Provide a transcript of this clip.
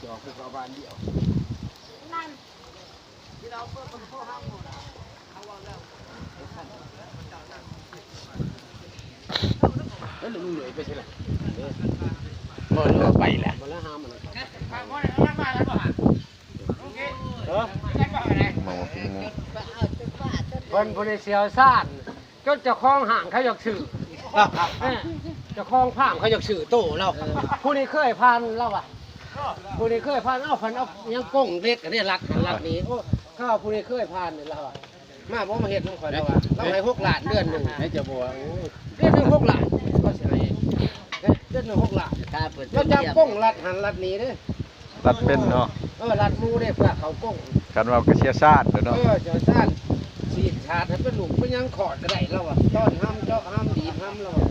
ຈອກຄືເຂົາບ້ານດຽວ. ແລ້ວລຸງເລີຍໄປໃສລະ? ບໍ່ ຫຼືວ່າໄປລະ? ບໍ່ລະຫາມັນ. ເອີ ມາວ່າເປັນໝູ່ ເພິ່ນຜູ້ນີ້ຊ່ຽວຊານ ຈົນເຈົ້າຂອງຫ້າງເຂົາຢາກຊື້ ເອີ ເຈົ້າຂອງຟາມເຂົາຢາກຊື້ໂຕລາວ. ເອີ ຜູ້ນີ້ເຄີຍຜ່ານລາວວ່າ ຜູ້ນີ້ເຄີຍຜ່ານ ເອົາພັນເອົາຫຍັງກົງເຫຼັກອັນນີ້ລັດຫັ້ນລັດນີ້. ໂອ້ ເຂົາວ່າຜູ້ນີ້ເຄີຍຜ່ານນີ້ລາວວ່າ ມາບໍ່ມາເຮັດນຳຂ້ອຍລາວວ່າ. ລາວໃຫ້ຫົກລ້ານເດືອນໜຶ່ງ ໃຫ້ເຈົ້າບໍ່ວ່າ. ໂອ້ ເດືອນໜຶ່ງຫົກລ້ານ ເຂົາຊິໃຫ້ ເດືອນໜຶ່ງຫົກລ້ານ. ລາວຈັບກົງລັດຫັ້ນລັດນີ້ເດ້. ລັດເປັນເນາະ. ເອີ ລັດໝູ່ເດ້ ເພື່ອເຂົາກົງ. ຄັນວ່າກະຊ່ຽວຊານໂດດເນາະ. ເອີ ຊ່ຽວຊານ ສີດສາດໃຫ້ເປັນລູກເປັນຫຍັງ ຂອດກະໄດ້ລາວວ່າ. ຕ້ອນຮຳ ເຈາະຮຳ ດີດຮຳລາວວ່າ.